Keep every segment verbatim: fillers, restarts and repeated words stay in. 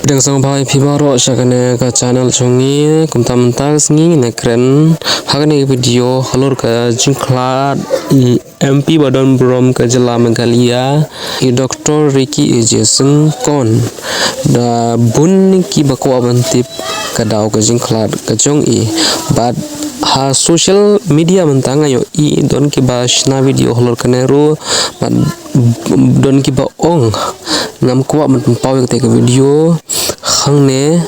Dang sngewbha ïa phi baroh sha kane ka channel jong ngi. Kumta mynta ka sngi ngin ïakren ha kane ka video halor ka jingkhlad i M P ba don burom ka jylla Meghalaya, i Doctor Ricky A J Syngkon. Da bun kiba kwah ban tip ka daw ka jingkhlad ka jong i. Bad ha social media mynta nga ïohi don kiba shna video halor kane ruh, bad don kiba ong ngam kwah ban pynpaw ïa kata ka video hangne.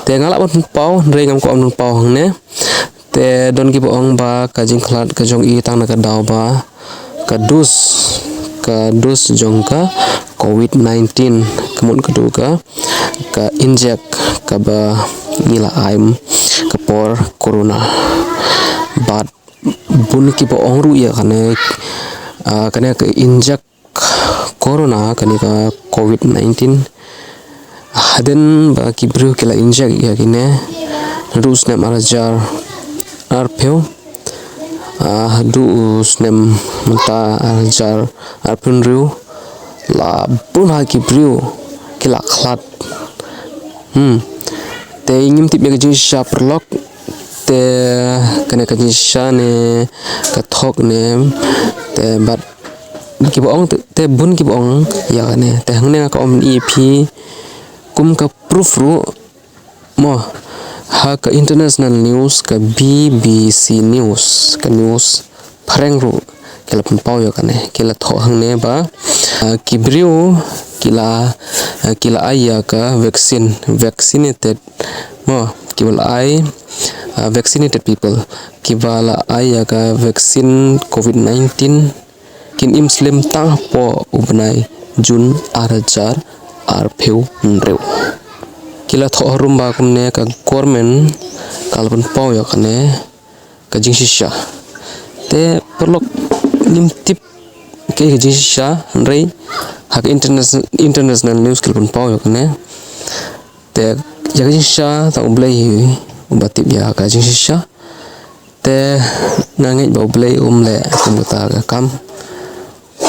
Te nga lah ban pynpaw, hynrei ngam kwah ban pynpaw hangne. Te don kiba ong ba ka jingkhlad ka jong i tang na ka daw ba ka dus, ka dus jong ka covid nineteen, ka mut ka du ka, ka injek kaba ngi la ai ka por corona. Bad bun kiba ong ruh ïa kane, ah, kane ka injek corona, kane ka covid nineteen, hadien ba ki briew ki la injek ïa kine, naduh u snem ar hajar arphew, ah, haduh u snem mynta ar hajar arphew hynriew, la bun ha ki briew ki la khlad. Hmm. Te ngim tip ïa ka jingshisha paralok, te kane ka jingshisha ne ka thok ne, te bad kiba ong te, te bun kiba ong ïa kane. Te hangne nga kwah ban ïa phi kum ka proof ruh mo, ha ka international news, ka B B C News, ka news phareng ruh ki la pynpaw ïa kane, ki la thoh hangne ba, ah, ki briew ki la, ah, ki la ai ïa ka vaccine, vaccinated mo, kiba la ai, ah, vaccinated people, kiba la ai ïa ka vaccine covid nineteen kin im slem tang hapoh u bnai June ar hajar arphew hynriew. Ki la thoh harum ba kumne ka government ka la pynpaw ïa kane ka jingshisha. Te paralok ngim tip kaei ka jingshisha, hynrei ha ka interna-, international news ki la pynpaw ïa kane. Te ïa ka jingshisha tang U Blei hi uba tip ïa ka jingshisha. Te nga ngeit ba U Blei um leh kum kata ka kam,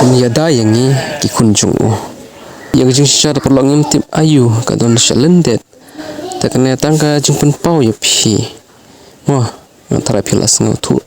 un ïada ïa ngi ki khun jong u. Ïa ka jingshisha te paralok ngim tip aïu ka don sha lyndet. Te kane tang ka jingpynpaw ïa phi. Mo, nga tharai phi la sngewthuh